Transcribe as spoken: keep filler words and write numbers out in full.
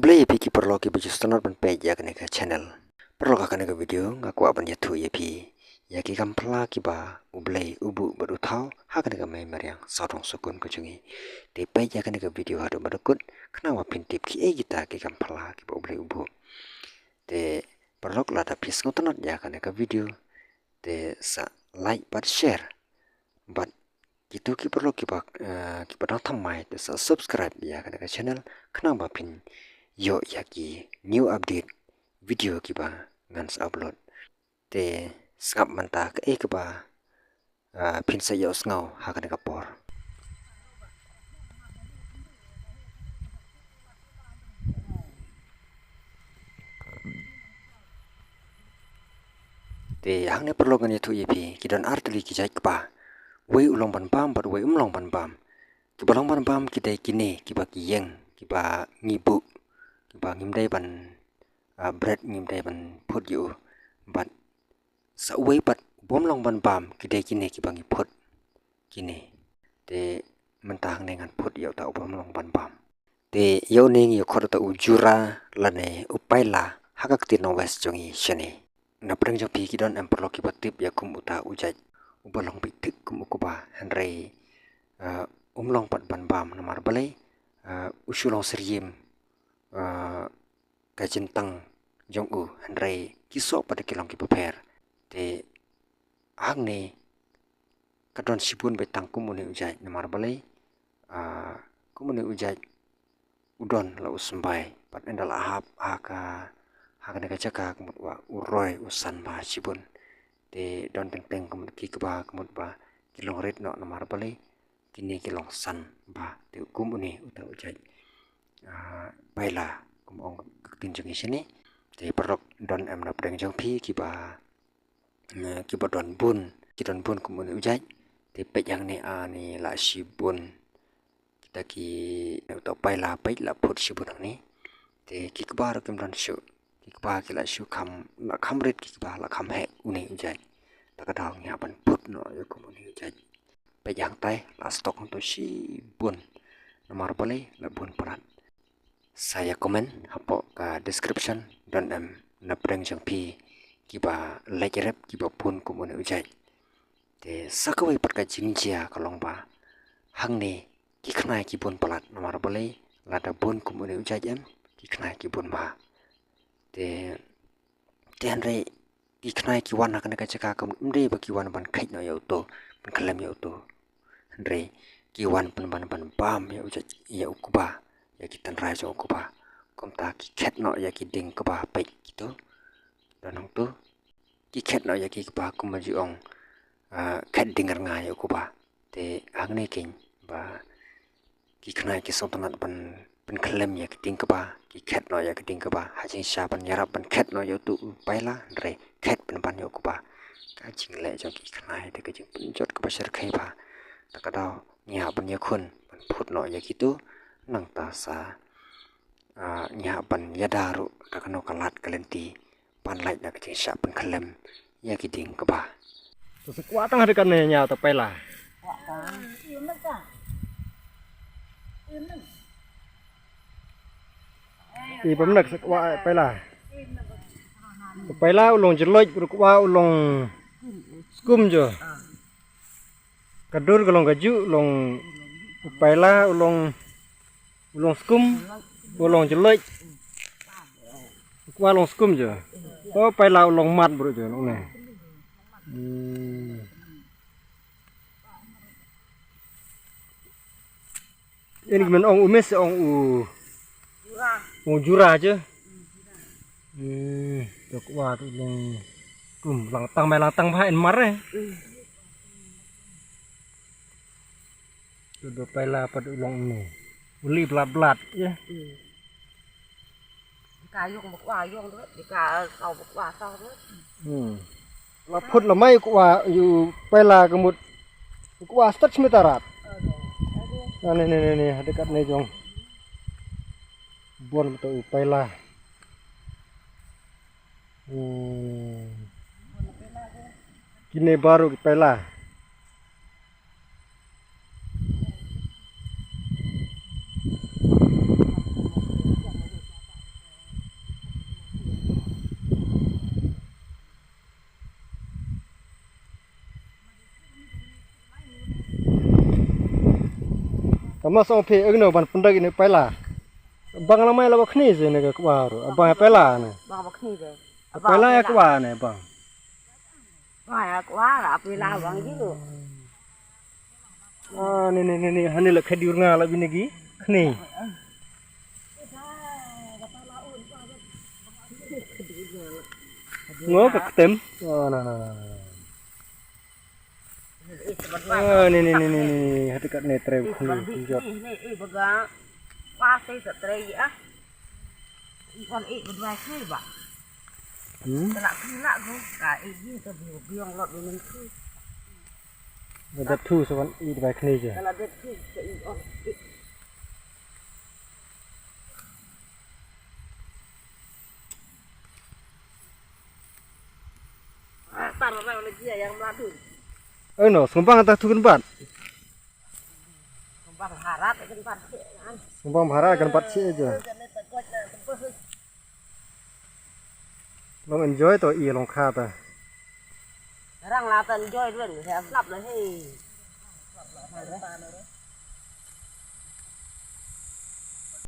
Khublei ïa phi ki paralok kiba ju sngewtynnat ban peit ïa kane ka channel. Paralok, ha kane ka video nga kwah ban ïathuh ïa phi ïa ki gamphla kiba U Blei, U Buh bad U Thaw ha kane ka mei mariang sawdong sawkun ka jong ngi. Te peit ïa kane ka video haduh ba dkut khnang ba phin tip kiei kita ki gamphla kiba U Blei, U Buh. Te paralok, lada phi sngewtynnat ïa kane ka video, te sa like bad share. Bad kito ki paralok kiba, eh, kiba dang thymmai, te sa subscribe ïa kane ka channel khnang ba phin ïoh ïa ki new update video kiba ngan sa upload. Te sngap mynta kaei kaba, eh, phin sa ïohsngew ha kane ka por. Te hangne paralok, ngan ïathuh ïa phi, ki don ar tylli ki jait kpa. Uwei u long ban bam bad uwei um long ban bam. Kiba long ban bam ki dei kine kiba ki ïeng, kiba ngi buh, kiba ngim dei ban, ah, bret, ngim dei ban phut ïa u. Bad sa uwei pat bym long ban bam ki dei kine kiba ngi phut. Kine. Te mynta hangne ngan phut ïa uta u bym long ban bam. Te ïa une ngi ïa khot uta u jura lane u paila ha ka ktien nong West jong ngi shane. Na pdeng jong phi ki don em paralok kiba tip ïa kum uta u jait uba long bit thik kum u kba, hynrei, eh, um long pat ban bam, namar balei, eh, u shu long syriem, eh, ka jingtang jong u, hynrei ki soh pat ki long kiba pher. Te hangne ka don shibun beit tang kum une u jait, namar balei, ah, kum une u jait u don la u symbai, bad ynda la hap ha ka, ha kane ka jaka ka mut ba u roi u san bha shibun. Te don teng teng ka mut ki kba ka mut ba ki long rit noh, namar balei, kine ki long san bha. Te kum une uta u jait, ah, paila, kum ong ka ktien jong ngi shane. Te paralok, don em na pdeng jong phi kiba, eh, kiba don bun, ki don bun kum une u jait. Te peit hangne, ah, ne la shibun. Kita ki, uta u paila peit la phut shibun hangne. Te ki kba ruh kim don shuh. Ki kba ki la shu kham, la kham rit ki kba, la kham heh une u jait. Ta ka daw ngi hap ban phut noh ïa kum une u jait. Peit hangtai, la stok hangto shibun. Namar balei, la bun palat. Sa ïa comment hapoh ka description, don em na pdeng jong phi kiba leit rep kiba bun kum une u jait. Te sa kawei pat ka jingjia ka long ba hangne ki khnai ki bun palat, namar balei, lada bun kum une u jait em, ki khnai ki bun bha. Te, te hynrei ki khnai ki wan ha kane ka jaka kam, ym dei ba ki wan ban kheit noh ïa uto, ban khyllem ïa uto. Hynrei ki wan pynban ban bam ïa u jait, ïa u kba, ïa ki tynrai jong u kba. Kumta ki khet noh ïa ki dieng kba, peit kito. Don hangto. Ki khet noh ïa ki kba kumba ju ong, ah, khet dieng rnga ïa u kba. Te hangne keiñ ba ki khnai ki sngewtynnat ban pynkhyllem ïa ki dieng kba, ki khet noh ïa ki dieng kba, ha jingshisha ban ïarap ban khet noh ïa uto u paila, hynrei khet pynban ïa u kba. Ka jingleh jong ki khnai te ka jingpynjot kaba shyrkhei bha. Ta ka daw ngi hap ban ïakhun ban phut noh ïa kito, nangta sa, ah, ngi hap ban ïada ruh da kano ka lad ka lynti ban lait na ka jingshah pynkhyllem ïa ki dieng kba. To sa kwah tang ha de kane ïa uta u paila. I bym nak sa kwah paila. U paila u long jylliew, u kba u long skum jo. Ka dur ka long kajuh, u long u paila, u long, u long skum, u long jylliew. U kba u long skum jo. U paila u long mat bru jo, u long ne. Hmm. Ini ki men ong u mes, ong u, ong jura jo. Hmm, to u kba to u long skum, lang tang mai lang tang bha in mar eh. To u paila pat u long ne. U li blat blat, ïa. Ka ïong ba kwah ïong tu, ka saw ba kwah saw tu. Hmm. La phut la mai u kba, u paila ka mut u kba stad shmita rat. Na ne ne ne ne, ha de katne jong. Bun to u paila. Hmm. Kine baru ki paila. Mas ong phi, eng no ban pyndak ine paila. Bang la mai la ba khni je ne ka kba ru. Bang paila ne. Bang ba khni je. Paila ya kba ne bang. Bang ya kba la paila bang ji ru. Ah, ni ni ni ni hani la khadi ur nga la bini gi. Khni. Ngo ka ktem. Oh, na na na. Ah, ni ni ni ni ni. Hati kat ne trei khni. Ni ni eh baga. Pas sa trei ah. Ikan eh berdua sih ba. Hmm. Kena kena go. Ka eh ji ka biong lot ni. Dep thu sa wan ïeit bai khne je. Kala dep thu sa ïeit ong. Tar ra la ji yang madu. Eh no, sngewbang ta thu kan bat. Sngewbang harat kan bat. Sngewbang harat kan bat sih aja. Long enjoy to i long kha ta. Rang la ta enjoy duen, he slap la he.